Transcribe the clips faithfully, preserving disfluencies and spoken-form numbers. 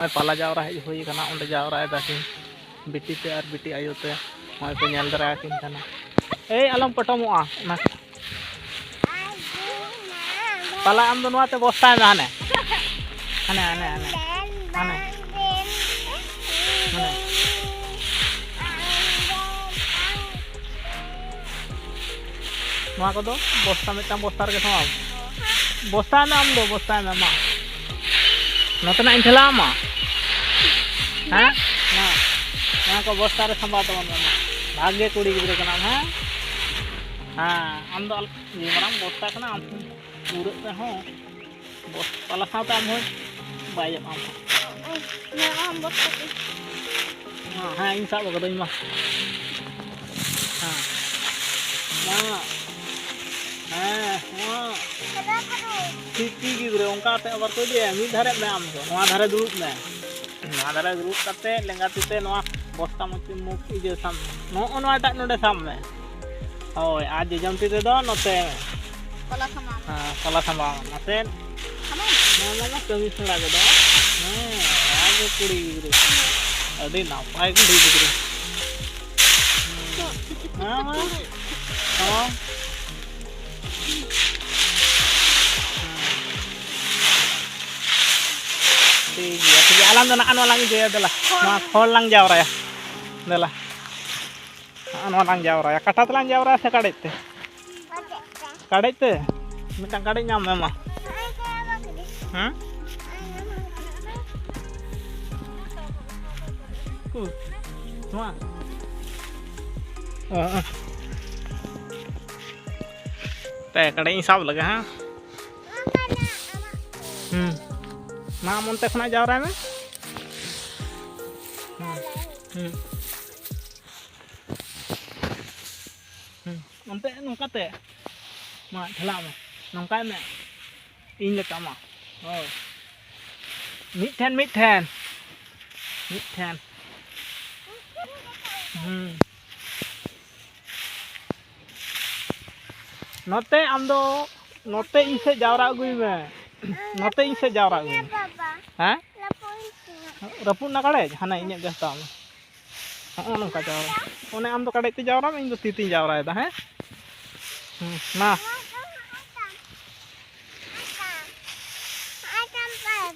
ᱱᱚᱜᱼᱚᱭ ᱯᱟᱞᱟ ᱡᱟᱣᱨᱟ ᱦᱮᱡ ᱦᱩᱭ ᱟᱠᱟᱱᱟ, ᱚᱸᱰᱮ ᱡᱟᱣᱨᱟᱭ ᱫᱟᱠᱤᱱ ᱵᱤᱴᱤ ᱛᱮ ᱟᱨ ᱵᱤᱴᱤ ᱟᱭᱳ ᱛᱮ᱾ ᱱᱚᱜᱼᱚᱭ ᱠᱚ ᱧᱮᱞ ᱫᱟᱨᱟ ᱟᱹᱠᱤᱱ ᱠᱟᱱᱟ᱾ ᱮᱭ, ᱟᱞᱚᱢ ᱯᱚᱴᱚᱢᱚᱜᱼᱟ ᱚᱱᱟ᱾ ᱯᱟᱞᱟ ᱟᱢ ᱫᱚ ᱱᱚᱣᱟ ᱛᱮ ᱵᱚᱥᱛᱟᱭ ᱢᱮ, ᱦᱟᱱᱮ, ᱦᱟᱱᱮ, ᱦᱟᱱᱮ, ᱦᱟᱱᱮ, ᱦᱟᱱᱮ, ᱦᱟᱱᱮ᱾ ᱱᱚᱣᱟ ᱠᱚᱫᱚ ᱵᱚᱥᱛᱟ, ᱢᱤᱫᱴᱟᱝ ᱵᱚᱥᱛᱟ ᱨᱮᱜᱮ ᱥᱟᱢᱵᱟᱣ᱾ ᱵᱚᱥᱛᱟᱭ ᱢᱮ ᱟᱢ ᱫᱚ, ᱵᱚᱥᱛᱟᱭ ᱢᱮ ᱢᱟ᱾ ᱱᱚᱛᱮᱱᱟᱜ ᱤᱧ ᱴᱷᱮᱞᱟᱣ ᱟᱢᱟ᱾ ᱦᱮᱸ? ᱢᱟ᱾ ᱱᱚᱣᱟ ᱠᱚ ᱵᱚᱥᱛᱟ ᱨᱮ ᱥᱟᱢᱵᱟᱣ ᱛᱟᱵᱚᱱ ᱢᱮ ᱢᱟ᱾ ᱵᱷᱟᱜᱮ ᱠᱩᱲᱤ ᱜᱤᱫᱽᱨᱟᱹ ᱠᱟᱱᱟᱢ, ᱦᱮᱸ? ᱦᱮᱸ, ᱟᱢ ᱫᱚ ᱟᱞ-, ᱤᱭᱟᱹ ᱢᱟᱨᱟᱝ ᱵᱚᱥᱛᱟ ᱠᱟᱱᱟ, ᱟᱢ ᱯᱩᱨᱟᱹᱜ ᱨᱮᱦᱚᱸ᱾ ᱵᱚᱥ-, ᱯᱟᱞᱟ ᱥᱟᱶᱛᱮ ᱟᱢ ᱦᱚᱸ ᱵᱟᱭᱚᱜ ᱟᱢ ᱦᱚᱸ᱾ ᱱᱚᱣᱟ ᱦᱚᱸ ᱵᱚᱥᱛᱟ ᱛᱮ᱾ ᱦᱮᱸ, ᱦᱮᱸ, ᱤᱧ ᱥᱟᱵ ᱟᱠᱟᱫᱟᱹᱧ ᱢᱟ᱾ ᱦᱮᱸ᱾ ᱢᱟ᱾ ᱦᱮᱸ, ᱢᱟ᱾ ᱴᱷᱤᱠ, ᱴᱷᱤᱠ ᱜᱤᱫᱽᱨᱟᱹ, ᱚᱱᱠᱟ ᱠᱟᱛᱮ ᱟᱵᱟᱨ ᱠᱚ ᱤᱫᱤᱭᱟ᱾ ᱢᱤᱫ ᱫᱷᱟᱨᱮ ᱢᱮ ᱟᱢ ᱫᱚ, ᱱᱚᱣᱟ ᱫᱷᱟᱨᱮ ᱫᱩᱲᱩᱵ ᱢᱮ᱾ ᱱᱚᱣᱟ ᱫᱷᱟᱨᱮ ᱫᱩᱲᱩᱵ ᱠᱟᱛᱮ ᱞᱮᱸᱜᱟ ᱛᱤ ᱛᱮ ᱱᱚᱣᱟ ᱵᱚᱥᱛᱟ ᱢᱩᱪᱟᱹᱫ ᱢᱩᱠ ᱤᱭᱟᱹ ᱥᱟᱢ-, ᱱᱚᱜᱼᱚ ᱱᱚᱣᱟᱴᱟᱜ ᱱᱚᱰᱮ ᱥᱟᱵ ᱢᱮ᱾ ᱦᱳᱭ, ᱟᱨ ᱡᱚᱡᱚᱢ ᱛᱤ ᱛᱮᱫᱚ ᱱᱚᱛᱮ᱾ ᱯᱟᱞᱟ ᱥᱟᱢᱟᱝ᱾ ᱦᱮᱸ, ᱯᱟᱞᱟ ᱥᱟᱢᱟᱝ᱾ ᱱᱟᱥᱮ ᱥᱟᱢᱟᱝ᱾ ᱱᱚᱣᱟ ᱢᱟ ᱠᱟᱹᱢᱤ ᱥᱮᱬᱟ ᱜᱚᱫᱚᱜ᱾ ᱦᱮᱸ, ᱟᱨ ᱠᱩᱲᱤ ᱜᱤᱫᱽᱨᱟᱹ᱾ ᱟᱹᱰᱤ ᱱᱟᱯᱟᱭ ᱠᱩᱲᱤ ᱜᱤᱫᱽᱨᱟᱹ᱾ ᱦᱮᱸ, ᱢᱟ᱾ ᱥᱟᱢᱟᱝ᱾ ᱦᱮᱸ᱾ ᱴᱷᱤᱠ ᱜᱮᱭᱟ, ᱴᱷᱤᱠ ᱜᱮᱭᱟ᱾ ᱟᱞᱟᱝ ᱫᱚ ᱱᱟᱜ ᱱᱚᱣᱟ ᱞᱟᱝ ᱤᱭᱟᱹᱭᱟ, ᱫᱮᱞᱟ᱾ ᱱᱚᱣᱟ ᱠᱷᱚᱲ ᱞᱟᱝ ᱡᱟᱣᱨᱟᱭᱟ᱾ ᱫᱮᱞᱟ᱾ ᱱᱚᱜᱼᱚ ᱱᱚᱣᱟ ᱞᱟᱝ ᱡᱟᱣᱨᱟᱭᱟ᱾ ᱠᱟᱴᱟ ᱛᱮᱞᱟᱝ ᱡᱟᱣᱨᱟᱭᱟ ᱥᱮ ᱠᱟᱰᱮᱡ ᱛᱮ? ᱠᱟᱰᱮᱡ ᱛᱮ? ᱢᱤᱫᱴᱟᱝ ᱠᱟᱰᱮᱡ ᱧᱟᱢ ᱢᱮ ᱢᱟ᱾ ᱦᱮᱸ? ᱩᱠᱩᱨ? ᱱᱚᱣᱟ? ᱚ, ᱚ᱾ ᱛᱮ ᱠᱟᱰᱮᱡ ᱤᱧ ᱥᱟᱵ ᱞᱮᱜᱮ, ᱦᱮᱸ? ᱦᱩᱸ᱾ ᱢᱟ, ᱟᱢ ᱚᱱᱛᱮ ᱠᱷᱚᱱᱟᱜ ᱡᱟᱣᱨᱟᱭ ᱢᱮ᱾ ᱦᱩᱸ᱾ ᱦᱩᱸ᱾ ᱦᱩᱸ, ᱚᱱᱛᱮ ᱱᱚᱝᱠᱟ ᱛᱮ᱾ ᱢᱟ, ᱴᱷᱮᱞᱟᱣ ᱢᱮ᱾ ᱱᱚᱝᱠᱟᱭ ᱢᱮ᱾ ᱤᱧ ᱞᱮᱠᱟ ᱢᱟ᱾ ᱦᱳᱭ᱾ ᱢᱤᱫ ᱴᱷᱮᱱ, ᱢᱤᱫ ᱴᱷᱮᱱ᱾ ᱢᱤᱫ ᱴᱷᱮᱱ᱾ ᱦᱩᱸ᱾ ᱱᱚᱛᱮ ᱟᱢ ᱫᱚ, ᱱᱚᱛᱮ ᱤᱧ ᱥᱮᱫ ᱡᱟᱣᱨᱟ ᱟᱹᱜᱩᱭ ᱢᱮ᱾ ᱱᱚᱛᱮ ᱤᱧ ᱥᱮᱫ ᱡᱟᱣᱨᱟ ᱟᱹᱜᱩᱭ ᱢᱮ᱾ ᱦᱮᱸ? ᱨᱟᱹᱯᱩᱫ ᱱᱟ ᱠᱟᱲᱮᱡ, ᱦᱟᱱᱮ ᱤᱧᱟᱹᱜ ᱜᱮ ᱦᱟᱛᱟᱣ ᱢᱮ᱾ ᱦᱚᱸᱜᱼᱚ ᱱᱚᱝᱠᱟ ᱡᱟᱣᱨᱟ᱾ ᱚᱱᱮ ᱟᱢ ᱫᱚ ᱠᱟᱰᱮᱡ ᱛᱮ ᱡᱟᱣᱨᱟᱭ ᱢᱮ, ᱤᱧ ᱫᱚ ᱛᱤ ᱛᱤᱧ ᱡᱟᱣᱨᱟᱭᱮᱫᱟ, ᱦᱮᱸ? ᱦᱩᱸ, ᱢᱟ᱾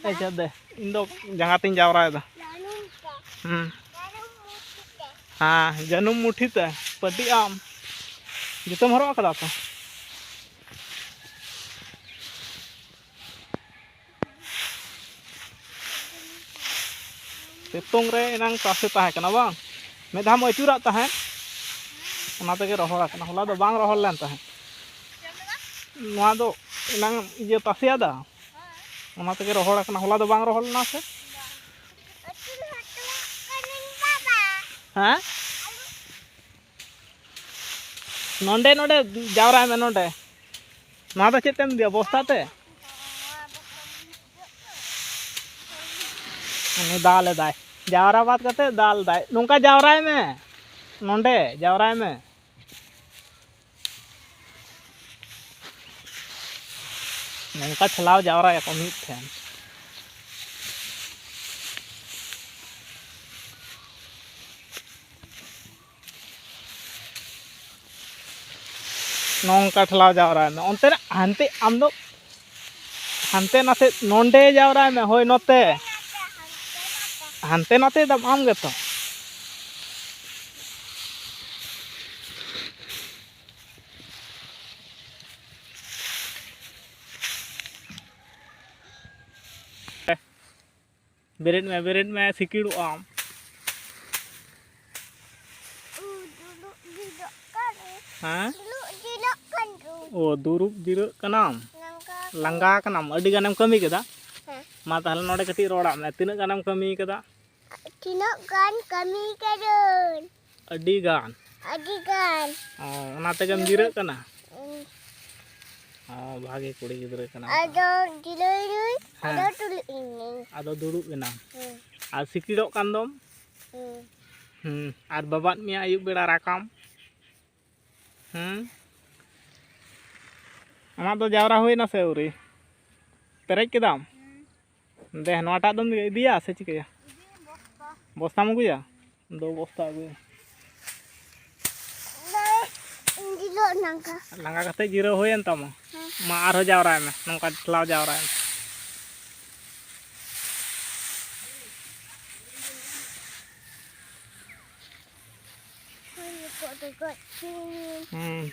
ᱟᱪᱪᱷᱟ, ᱫᱮ, ᱤᱧ ᱫᱚ ᱡᱟᱸᱜᱟ ᱛᱤᱧ ᱡᱟᱣᱨᱟᱭᱮᱫᱟ᱾ ᱦᱩᱸ᱾ ᱦᱮᱸ, ᱡᱟᱹᱱᱩᱢ ᱢᱩᱴᱷᱤ ᱛᱮ ᱯᱟᱹᱴᱤᱜ ᱟᱢ᱾ ᱡᱩᱛᱟᱹᱢ ᱦᱚᱨᱚᱜ ᱟᱠᱟᱫᱟ ᱛᱚ? ᱥᱤᱛᱩᱝ ᱨᱮ ᱮᱱᱟᱝ ᱛᱟᱥᱮ ᱛᱟᱦᱮᱸ ᱠᱟᱱᱟ ᱵᱟᱝ? ᱢᱤᱫ ᱫᱷᱟᱣ ᱮᱢ ᱟᱹᱪᱩᱨᱟᱜ ᱛᱟᱦᱮᱸᱫ, ᱚᱱᱟ ᱛᱮᱜᱮ ᱨᱚᱦᱚᱲ ᱟᱠᱟᱱᱟ᱾ ᱦᱚᱞᱟ ᱫᱚ ᱵᱟᱝ ᱨᱚᱦᱚᱲ ᱞᱮᱱ ᱛᱟᱦᱮᱸᱫ᱾ ᱱᱚᱣᱟ ᱫᱚ ᱮᱱᱟᱝ ᱤᱭᱟᱹ ᱛᱟᱥᱮ ᱟᱫᱟ, ᱚᱱᱟ ᱛᱮᱜᱮ ᱨᱚᱦᱚᱲ ᱟᱠᱟᱱᱟ᱾ ᱦᱚᱞᱟ ᱫᱚ ᱵᱟᱝ ᱨᱚᱦᱚᱲ ᱞᱮᱱᱟ ᱥᱮ? ᱦᱮᱸ? ᱱᱚᱰᱮ, ᱱᱚᱰᱮ ᱡᱟᱣᱨᱟᱭ ᱢᱮ, ᱱᱚᱰᱮ᱾ ᱱᱚᱣᱟ ᱫᱚ ᱪᱮᱫ ᱛᱮᱢ ᱤᱫᱤᱭᱟ, ᱵᱚᱥᱛᱟ ᱛᱮ? ᱩᱱᱤ ᱫᱟᱞ ᱮᱫᱟᱭ, ᱡᱟᱣᱨᱟ ᱵᱟᱫ ᱠᱟᱛᱮ ᱫᱟᱞ ᱮᱫᱟᱭ᱾ ᱱᱚᱝᱠᱟ ᱡᱟᱣᱨᱟᱭ ᱢᱮ, ᱱᱚᱰᱮ ᱡᱟᱣᱨᱟᱭ ᱢᱮ᱾ ᱱᱚᱝᱠᱟ ᱴᱷᱮᱞᱟᱣ ᱡᱟᱣᱨᱟᱭᱟᱠᱚ ᱢᱤᱫ ᱴᱷᱮᱱ᱾ ᱱᱚᱝᱠᱟ ᱴᱷᱮᱞᱟᱣ ᱡᱟᱣᱨᱟᱭ ᱢᱮ᱾ ᱚᱱᱛᱮ ᱨᱮ ᱦᱟᱱᱛᱮ ᱟᱢ ᱫᱚ ᱦᱟᱱᱛᱮ ᱱᱟᱛᱮ, ᱱᱚᱸᱰᱮ ᱡᱟᱣᱨᱟᱭ ᱢᱮ, ᱦᱳᱭ ᱱᱚᱛᱮ᱾ ᱦᱟᱱᱛᱮ ᱱᱟᱛᱮ ᱫᱟᱢ ᱟᱢ ᱜᱮᱛᱚ᱾ ᱵᱮᱨᱮᱫ ᱢᱮ, ᱵᱮᱨᱮᱫ ᱢᱮ, ᱥᱤᱠᱤᱲᱚᱜ ᱟᱢ᱾ ᱩ, ᱫᱩᱲᱩᱵ ᱡᱤᱨᱟᱹᱜ ᱠᱟᱱ᱾ ᱦᱮᱸ? ᱫᱩᱲᱩᱵ ᱡᱤᱨᱟᱹᱜ ᱠᱟᱱ ᱫᱚ᱾ ᱚ, ᱫᱩᱲᱩᱵ ᱡᱤᱨᱟᱹᱜ ᱠᱟᱱᱟᱢ? ᱞᱟᱸᱜᱟ ᱠᱟᱱᱟ᱾ ᱞᱟᱸᱜᱟ ᱠᱟᱱᱟᱢ, ᱟᱹᱰᱤ ᱜᱟᱱᱮᱢ ᱠᱟᱹᱢᱤ ᱠᱮᱫᱟ᱾ ᱦᱮᱸ᱾ ᱢᱟ ᱛᱟᱦᱞᱮ ᱱᱚᱰᱮ ᱠᱟᱹᱴᱤᱡ ᱨᱚᱲᱟᱜ ᱢᱮ, ᱛᱤᱱᱟᱹᱜ ᱜᱟᱱᱮᱢ ᱠᱟᱹᱢᱤ ᱠᱟᱫᱟ? ᱛᱤᱱᱟᱹᱜ ᱜᱟᱱ ᱠᱟᱹᱢᱤ ᱠᱟᱹᱫᱟᱹᱧ? ᱟᱹᱰᱤ ᱜᱟᱱ᱾ ᱟᱹᱰᱤ ᱜᱟᱱ᱾ ᱚ, ᱚᱱᱟ ᱛᱮᱜᱮᱢ ᱡᱤᱨᱟᱹᱜ ᱠᱟᱱᱟ? ᱦᱩᱸ᱾ ᱚ, ᱵᱷᱟᱜᱮ ᱠᱩᱲᱤ ᱜᱤᱫᱽᱨᱟᱹ ᱠᱟᱱᱟᱢ᱾ ᱟᱫᱚ ᱡᱤᱨᱟᱹᱭ ᱱᱟᱹᱧ, ᱦᱮᱸ᱾ ᱟᱫᱚ ᱫᱩᱲᱩᱵ ᱮᱱᱟᱹᱧ᱾ ᱟᱫᱚ ᱫᱩᱲᱩᱵ ᱮᱱᱟᱢ᱾ ᱦᱩᱸ᱾ ᱟᱨ ᱥᱤᱠᱤᱲᱚᱜ ᱠᱟᱱ ᱫᱚᱢ? ᱦᱩᱸ᱾ ᱦᱩᱸ, ᱟᱨ ᱵᱟᱵᱟᱫ ᱢᱮᱭᱟ ᱟᱹᱭᱩᱵ ᱵᱮᱲᱟ ᱨᱟᱠᱟᱢ? ᱦᱩᱸ᱾ ᱟᱢᱟᱜ ᱫᱚ ᱡᱟᱣᱨᱟ ᱦᱩᱭᱱᱟ ᱥᱮ ᱟᱹᱣᱨᱤ? ᱯᱮᱨᱮᱡ ᱠᱮᱫᱟᱢ? ᱦᱩᱸ᱾ ᱫᱮ, ᱱᱚᱣᱟᱴᱟᱜ ᱫᱚᱢ ᱤᱫᱤᱭᱟ ᱥᱮ ᱪᱤᱠᱟᱹᱭᱟ? ᱵᱚᱥᱛᱟᱢ ᱟᱹᱜᱩᱭᱟ? ᱫᱚ ᱵᱚᱥᱛᱟ ᱟᱹᱜᱩᱭᱟ᱾ ᱞᱟᱸᱜᱟ ᱠᱟᱛᱮ ᱡᱤᱨᱟᱹᱣ ᱦᱩᱭᱮᱱ ᱛᱟᱢᱟ᱾ ᱦᱮᱸ᱾ ᱢᱟ ᱟᱨᱦᱚᱸ ᱡᱟᱣᱨᱟᱭ ᱢᱮ, ᱱᱚᱝᱠᱟ ᱴᱷᱮᱞᱟᱣ ᱡᱟᱣᱨᱟᱭ ᱢᱮ᱾ ᱦᱩᱸ᱾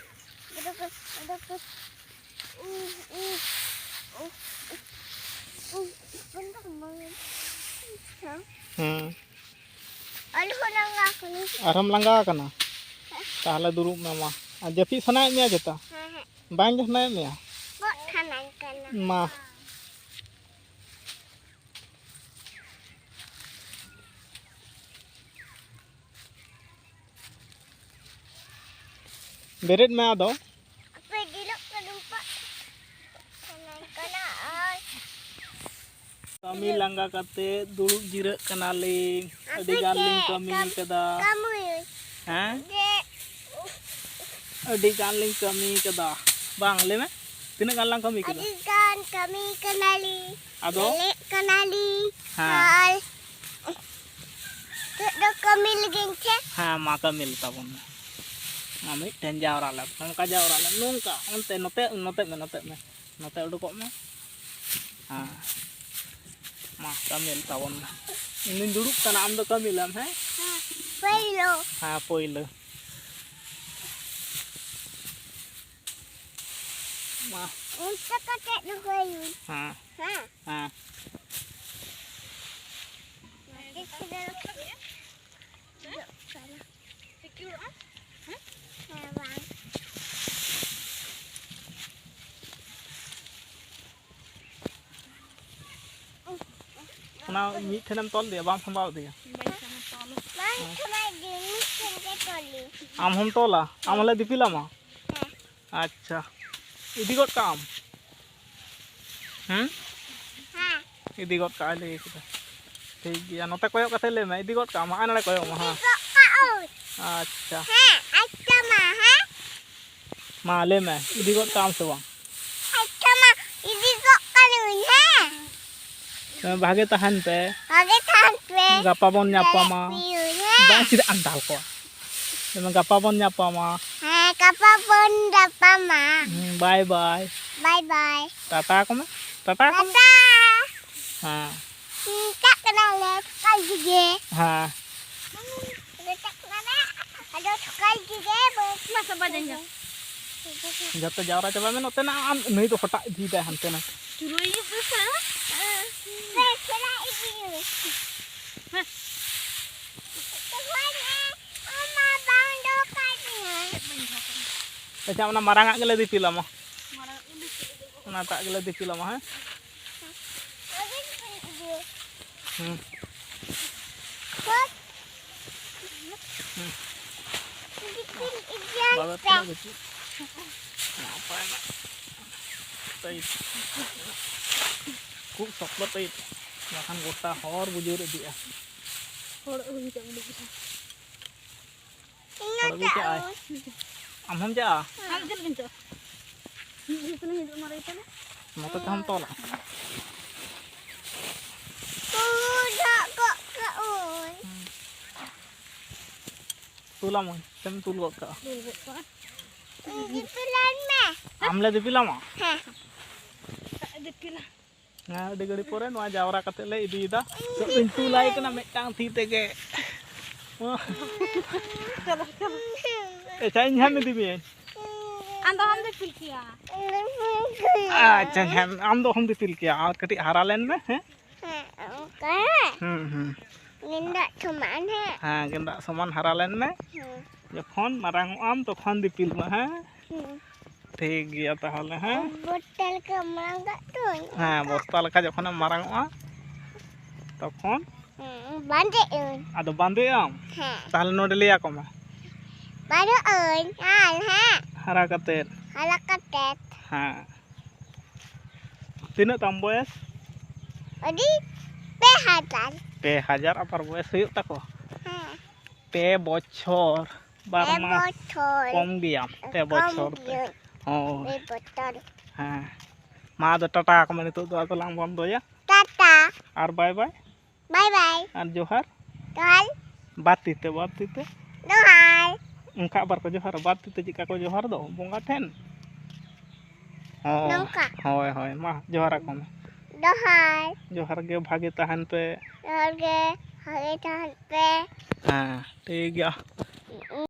ᱦᱩᱸ᱾ ᱟᱨᱦᱚᱸᱢ ᱞᱟᱸᱜᱟ ᱟᱠᱟᱱᱟ? ᱛᱟᱦᱞᱮ ᱫᱩᱲᱩᱵ ᱢᱮ ᱢᱟ᱾ ᱟᱨ ᱡᱟᱹᱯᱤᱫ ᱥᱟᱱᱟᱭᱮᱫ ᱢᱮᱭᱟ ᱪᱮᱛᱟ? ᱦᱮᱸ, ᱦᱮᱸ᱾ ᱵᱟᱝ ᱥᱟᱱᱟᱭᱮᱫ ᱢᱮᱭᱟ? ᱜᱚᱜ ᱥᱟᱱᱟᱧ ᱠᱟᱱᱟ᱾ ᱢᱟ᱾ ᱵᱮᱨᱮᱫ ᱢᱮ ᱟᱫᱚ᱾ ᱟᱯᱮ ᱡᱤᱞᱚᱜ ᱠᱟᱱᱟ ᱯᱟ-, ᱠᱟᱱᱟ, ᱠᱟᱱᱟ ᱟᱨ ᱠᱟᱹᱢᱤ ᱞᱟᱸᱜᱟ ᱠᱟᱛᱮ ᱫᱩᱲᱩᱵ ᱡᱤᱨᱟᱹᱜ ᱠᱟᱱᱟᱞᱤᱧ᱾ ᱟᱹᱰᱤ ᱟᱯᱮ ᱜᱟᱱ ᱞᱤᱧ ᱪᱮᱫ ᱠᱟᱹᱢᱤ ᱠᱟᱢ-, ᱠᱟᱫᱟ᱾ ᱠᱟᱹᱢᱤ? ᱦᱮᱸ? ᱡᱮ ᱟᱹᱰᱤ ᱜᱟᱱ ᱞᱤᱧ ᱠᱟᱹᱢᱤ ᱠᱟᱫᱟ᱾ ᱵᱟᱝ, ᱞᱟᱹᱭ ᱢᱮ, ᱛᱤᱱᱟᱹᱜ ᱜᱟᱱ ᱞᱟᱝ ᱠᱟᱹᱢᱤ ᱠᱟᱫᱟ? ᱟᱹᱰᱤ ᱜᱟᱱ ᱠᱟᱹᱢᱤ ᱠᱟᱱᱟᱞᱤᱧ᱾ ᱟᱫᱚ? ᱵᱮᱨᱮᱫ ᱠᱟᱱᱟᱞᱤᱧ᱾ ᱦᱮᱸ᱾ ᱟᱨ ᱱᱤᱛᱚᱜ ᱫᱚ ᱠᱟᱹᱢᱤ ᱞᱟᱹᱜᱤᱫ ᱥᱮ? ᱦᱮᱸ, ᱢᱟ ᱠᱟᱹᱢᱤ ᱞᱮ ᱛᱟᱵᱚᱱ ᱢᱮ᱾ ᱢᱟ ᱢᱤᱫᱴᱷᱮᱱ ᱡᱟᱣᱨᱟ ᱞᱮ, ᱱᱚᱝᱠᱟ ᱡᱟᱣᱨᱟ ᱞᱮ, ᱱᱚᱝᱠᱟ, ᱚᱱᱛᱮ, ᱱᱚᱛᱮ, ᱱᱚᱛᱮ ᱢᱮ, ᱱᱚᱛᱮ ᱢᱮ, ᱱᱚᱛᱮ ᱩᱰᱩᱠᱚᱜ ᱢᱮ᱾ ᱦᱮᱸ, ᱢᱟ ᱠᱟᱹᱢᱤ ᱞᱮ ᱛᱟᱵᱚᱱ ᱢᱮ᱾ ᱤᱧ ᱫᱩᱧ ᱫᱩᱲᱩᱵ ᱠᱟᱱᱟ, ᱟᱢ ᱫᱚ ᱠᱟᱹᱢᱤ ᱞᱮᱢ, ᱦᱮᱸ? ᱦᱮᱸ, ᱯᱳᱭᱞᱳ᱾ ᱦᱮᱸ, ᱯᱳᱭᱞᱳ᱾ ᱢᱟ᱾ ᱚᱱᱠᱟ ᱠᱟᱛᱮ ᱫᱚᱦᱚᱭ ᱢᱮ᱾ ᱦᱮᱸ᱾ ᱦᱮᱸ᱾ ᱦᱮᱸ᱾ ᱦᱮᱸ, ᱵᱟᱝ᱾ ᱚᱱᱟ ᱢᱤᱫ ᱴᱷᱮᱱᱮᱢ ᱛᱚᱞ ᱤᱫᱤᱭᱟ, ᱵᱟᱢ ᱥᱟᱢᱵᱟᱣ ᱤᱫᱤᱭᱟ? ᱵᱟᱝ ᱥᱟᱢᱵᱟᱣ ᱤᱫᱤᱭᱟ, ᱢᱤᱫ ᱴᱷᱮᱱ ᱜᱮ ᱛᱚᱞ ᱤᱧ᱾ ᱟᱢ ᱦᱚᱸᱢ ᱛᱚᱞᱟ? ᱟᱢ ᱦᱚᱸᱞᱮ ᱫᱤᱯᱤᱞᱟᱢᱟ? ᱦᱮᱸ᱾ ᱟᱪᱪᱷᱟ, ᱤᱫᱤ ᱜᱚᱫ ᱠᱟᱜ ᱟᱢ? ᱦᱮᱸ? ᱦᱮᱸ᱾ ᱤᱫᱤ ᱜᱚᱫ ᱠᱟᱜᱼᱟᱭ, ᱞᱟᱹᱭ ᱠᱮᱫᱟ᱾ ᱴᱷᱤᱠ ᱜᱮᱭᱟ, ᱱᱚᱛᱮ ᱠᱚᱭᱚᱜ ᱠᱟᱛᱮ ᱞᱟᱹᱭ ᱢᱮ, ᱤᱫᱤ ᱜᱚᱫ ᱠᱟᱜ ᱟᱢ, ᱦᱟᱸᱜ ᱱᱚᱰᱮ ᱠᱚᱭᱚᱜ ᱢᱮ, ᱦᱮᱸ᱾ ᱤᱫᱤ ᱜᱚᱫ ᱠᱟᱜ ᱟᱹᱧ᱾ ᱟᱪᱪᱷᱟ᱾ ᱦᱮᱸ, ᱟᱪᱪᱷᱟ ᱢᱟ, ᱦᱮᱸ᱾ ᱢᱟ ᱞᱟᱹᱭ ᱢᱮ, ᱤᱫᱤ ᱜᱚᱫ ᱠᱟᱜ ᱟᱢ ᱥᱮ ᱵᱟᱝ? ᱟᱪᱪᱷᱟ ᱢᱟ, ᱤᱫᱤ ᱜᱚᱫ ᱠᱟᱜ ᱟᱹᱧ, ᱦᱮᱸ᱾ ᱵᱷᱟᱜᱮ ᱛᱟᱦᱮᱱ ᱯᱮ᱾ ᱵᱷᱟᱜᱮ ᱛᱟᱦᱮᱱ ᱯᱮ᱾ ᱜᱟᱯᱟ ᱵᱚᱱ ᱧᱟᱯᱟᱢᱟ᱾ ᱦᱮᱸ᱾ ᱵᱟᱝ, ᱪᱮᱫᱟᱜ ᱮᱢ ᱫᱟᱞ ᱠᱚᱣᱟ? ᱜᱟᱯᱟ ᱵᱚᱱ ᱧᱟᱯᱟᱢᱟ᱾ ᱦᱮᱸ, ᱜᱟᱯᱟ ᱵᱚᱱ ᱧᱟᱯᱟᱢᱟ᱾ ᱦᱩᱸ, ᱵᱟᱭ ᱵᱟᱭ᱾ ᱵᱟᱭ ᱵᱟᱭ᱾ ᱴᱟᱴᱟ ᱠᱚ ᱢᱮ᱾ ᱴᱟᱴᱟ ᱠᱚ ᱢᱮ᱾ ᱴᱟᱴᱟ᱾ ᱦᱮᱸ᱾ ᱦᱩᱸ, ᱪᱟᱜ ᱠᱟᱱᱟᱞᱮ ᱥᱚᱠᱟᱞ ᱛᱮᱜᱮ᱾ ᱦᱮᱸ᱾ ᱟᱫᱚ ᱪᱟᱜ ᱠᱟᱱᱟᱞᱮ᱾ ᱟᱫᱚ ᱥᱚᱠᱟᱞ ᱛᱮᱜᱮ ᱵᱟᱹᱫᱽ ᱢᱟ ᱥᱟᱵᱟ ᱡᱟᱸᱜᱟ᱾ ᱡᱚᱛᱚ ᱡᱟᱣᱨᱟ ᱪᱟᱵᱟᱭ ᱢᱮ ᱱᱚᱛᱮᱱᱟᱜ᱾ ᱟᱢ ᱱᱩᱭ ᱫᱚ ᱦᱚᱴᱟᱜ ᱤᱫᱤᱭᱮᱫᱟᱭ ᱦᱟᱱᱛᱮ ᱱᱟᱛᱮ᱾ ᱪᱩᱨᱩᱭ ᱤᱭᱟᱹ ᱯᱮᱥᱮ᱾ ᱦᱮᱸ᱾ ᱦᱮᱸ᱾ ᱟᱪᱪᱷᱟ, ᱚᱱᱟ ᱢᱟᱨᱟᱝᱟᱜ ᱜᱮᱞᱮ ᱫᱤᱯᱤᱞᱟᱢᱟ᱾ ᱚᱱᱟᱴᱟᱜ ᱜᱮᱞᱮ ᱫᱤᱯᱤᱞᱟᱢᱟ, ᱦᱮᱸ? ᱦᱩᱸ᱾ ᱦᱩᱸ᱾ ᱵᱟᱵᱮᱨ ᱛᱮᱫᱚ ᱵᱟᱹᱪᱩᱜ᱾ ᱱᱟᱯᱟᱭ ᱱᱟᱜ ᱴᱟᱭᱤᱯ᱾ ᱠᱷᱩᱵ ᱥᱚᱠᱛᱚ ᱴᱟᱭᱤᱯ, ᱵᱟᱠᱷᱟᱱ ᱜᱚᱴᱟ ᱦᱚᱨ ᱵᱩᱡᱩᱨ ᱤᱫᱤᱜᱼᱟ᱾ ᱦᱚᱲ ᱟᱹᱜᱩ ᱠᱟᱜ ᱵᱚᱞᱮ᱾ ᱤᱧ ᱦᱚᱸ ᱪᱟᱜ ᱟᱹᱧ᱾ ᱟᱢ ᱦᱚᱸᱢ ᱪᱟᱜᱼᱟ? ᱟᱢ ᱪᱮᱫ ᱞᱟᱹᱜᱤᱫ ᱪᱟᱜᱼᱟ? ᱢᱤᱫ ᱜᱷᱟᱹᱲᱤ ᱛᱮᱞᱟᱝ ᱦᱤᱡᱩᱜᱼᱟ, ᱢᱟᱨᱮ ᱛᱟᱞᱮ᱾ ᱱᱚᱛᱮ ᱛᱮᱦᱚᱸᱢ ᱛᱚᱞᱟ? ᱛᱩᱞ ᱫᱚᱦᱚ ᱠᱟᱜ ᱟᱹᱧ᱾ ᱛᱩᱞᱟᱢᱟᱹᱧ, ᱥᱮᱢ ᱛᱩᱞ ᱜᱚᱫ ᱠᱟᱜᱼᱟ? ᱛᱩᱞ ᱜᱚᱫ ᱠᱟᱜᱼᱟ᱾ ᱫᱤᱯᱤᱞᱟᱹᱧ ᱢᱮ᱾ ᱟᱢ ᱞᱮ ᱫᱤᱯᱤᱞᱟᱢᱟ? ᱦᱮᱸ᱾ ᱫᱤᱯᱤᱞᱟ᱾ ᱦᱮᱸ, ᱟᱹᱰᱤ ᱜᱷᱟᱹᱲᱤ ᱯᱚᱨᱮ ᱱᱚᱣᱟ ᱡᱟᱣᱨᱟ ᱠᱟᱛᱮ ᱞᱮ ᱤᱫᱤᱭᱮᱫᱟ᱾ ᱱᱤᱛᱚᱜ ᱫᱚᱧ ᱛᱩᱞᱟᱭ ᱠᱟᱱᱟ ᱢᱤᱫᱴᱟᱝ ᱛᱤ ᱛᱮᱜᱮ᱾ ᱪᱚᱞᱚ, ᱪᱚᱞᱚ᱾ ᱟᱪᱪᱷᱟ, ᱤᱧ ᱦᱟᱸᱜ ᱤᱫᱤ ᱢᱤᱭᱟᱹᱧ᱾ ᱟᱢ ᱫᱚ ᱚᱦᱚᱢ ᱫᱤᱯᱤᱞ ᱠᱮᱭᱟ᱾ ᱟᱪᱪᱷᱟ, ᱦᱮᱸ, ᱟᱢ ᱫᱚ ᱚᱦᱚᱢ ᱫᱤᱯᱤᱞ ᱠᱮᱭᱟ᱾ ᱟᱨ ᱠᱟᱹᱴᱤᱡ ᱦᱟᱨᱟ ᱞᱮᱱ ᱢᱮ, ᱦᱮᱸ? ᱦᱮᱸ, ᱚᱱᱠᱟ᱾ ᱦᱩᱸ, ᱦᱩᱸ᱾ ᱜᱮᱸᱫᱟᱜ ᱥᱚᱢᱟᱱ, ᱦᱮᱸ᱾ ᱦᱮᱸ, ᱜᱮᱸᱫᱟᱜ ᱥᱚᱢᱟᱱ ᱦᱟᱨᱟ ᱞᱮᱱ ᱢᱮ᱾ ᱦᱮᱸ᱾ ᱡᱚᱠᱷᱚᱱ ᱢᱟᱨᱟᱝ ᱚᱜ ᱟᱢ, ᱛᱚᱠᱷᱚᱱ ᱫᱤᱯᱤᱞ ᱢᱮ, ᱦᱮᱸ? ᱦᱮᱸ᱾ ᱴᱷᱤᱠ ᱜᱮᱭᱟ ᱛᱟᱦᱚᱞᱮ, ᱦᱮᱸ? ᱵᱚᱥᱛᱟ ᱞᱮᱠᱟ ᱢᱟᱨᱟᱝ ᱠᱟᱜ ᱛᱚᱧ᱾ ᱦᱮᱸ, ᱵᱚᱥᱛᱟ ᱞᱮᱠᱟ ᱡᱚᱠᱷᱚᱱᱮᱢ ᱢᱟᱨᱟᱝ ᱚᱜᱼᱟ, ᱛᱚᱠᱷᱚᱱ? ᱦᱮᱸ, ᱵᱟᱸᱫᱮᱜ ᱟᱹᱧ᱾ ᱟᱫᱚ ᱵᱟᱸᱫᱮᱜ ᱟᱢ? ᱦᱮᱸ᱾ ᱛᱟᱦᱚᱞᱮ ᱱᱚᱰᱮ ᱞᱟᱹᱭ ᱟᱠᱚ ᱢᱮ᱾ ᱵᱟᱹᱱᱩᱜ ᱟᱹᱧ, ᱟᱨ ᱦᱮᱸ᱾ ᱦᱟᱨᱟ ᱠᱟᱛᱮᱫ? ᱦᱟᱨᱟ ᱠᱟᱛᱮᱫ᱾ ᱦᱮᱸ᱾ ᱛᱤᱱᱟᱹᱜ ᱛᱟᱢ ᱵᱚᱭᱮᱥ? ᱟᱹᱰᱤ ᱯᱮ ᱦᱟᱡᱟᱨ᱾ ᱯᱮ ᱦᱟᱡᱟᱨ ᱟᱵᱟᱨ ᱵᱚᱭᱮᱥ ᱦᱩᱭᱩᱜ ᱛᱟᱠᱚ? ᱦᱮᱸ᱾ ᱯᱮ ᱵᱚᱪᱷᱚᱨ, ᱵᱟᱨ ᱯᱮ ᱢᱟᱥ ᱵᱚᱪᱷᱚᱨ᱾ ᱠᱚᱢ ᱜᱮᱭᱟᱢ, ᱯᱮ ᱠᱚᱢ ᱵᱚᱪᱷᱚᱨ ᱛᱮ᱾ ᱜᱤᱭᱟᱹᱧ᱾ ᱦᱳᱭ᱾ ᱯᱮ ᱵᱚᱪᱷᱚᱨ᱾ ᱦᱮᱸ᱾ ᱢᱟ ᱟᱫᱚ ᱴᱟᱴᱟ ᱟᱠᱚ ᱢᱮ, ᱱᱤᱛᱚᱜ ᱫᱚ ᱟᱫᱚ ᱞᱟᱝ ᱵᱚᱱᱫᱚᱭᱟ᱾ ᱴᱟᱴᱟ᱾ ᱟᱨ ᱵᱟᱭ ᱵᱟᱭ᱾ ᱵᱟᱭ ᱵᱟᱭ᱾ ᱟᱨ ᱡᱚᱦᱟᱨ᱾ ᱡᱚᱦᱟᱨ᱾ ᱵᱟᱨ ᱛᱤ ᱛᱮ, ᱵᱟᱨ ᱛᱤ ᱛᱮ᱾ ᱡᱚᱦᱟᱨ᱾ ᱚᱱᱠᱟ ᱟᱵᱟᱨ ᱠᱚ ᱡᱚᱦᱟᱨᱟ, ᱵᱟᱨ ᱛᱤ ᱛᱮ ᱪᱮᱫᱠᱟ ᱠᱚ ᱡᱚᱦᱟᱨ ᱫᱚ ᱵᱚᱸᱜᱟ ᱴᱷᱮᱱ᱾ ᱦᱳᱭ᱾ ᱱᱚᱝᱠᱟ᱾ ᱦᱳᱭ, ᱦᱳᱭ, ᱢᱟ ᱡᱚᱦᱟᱨ ᱟᱠᱚ ᱢᱮ᱾ ᱡᱚᱦᱟᱨ᱾ ᱡᱚᱦᱟᱨ ᱜᱮ, ᱵᱷᱟᱜᱮ ᱛᱟᱦᱮᱱ ᱯᱮ᱾ ᱡᱚᱦᱟᱨ ᱜᱮ, ᱵᱷᱟᱜᱮ ᱛᱟᱦᱮᱱ ᱯᱮ᱾ ᱦᱮᱸ, ᱴᱷᱤᱠ ᱜᱮᱭᱟ᱾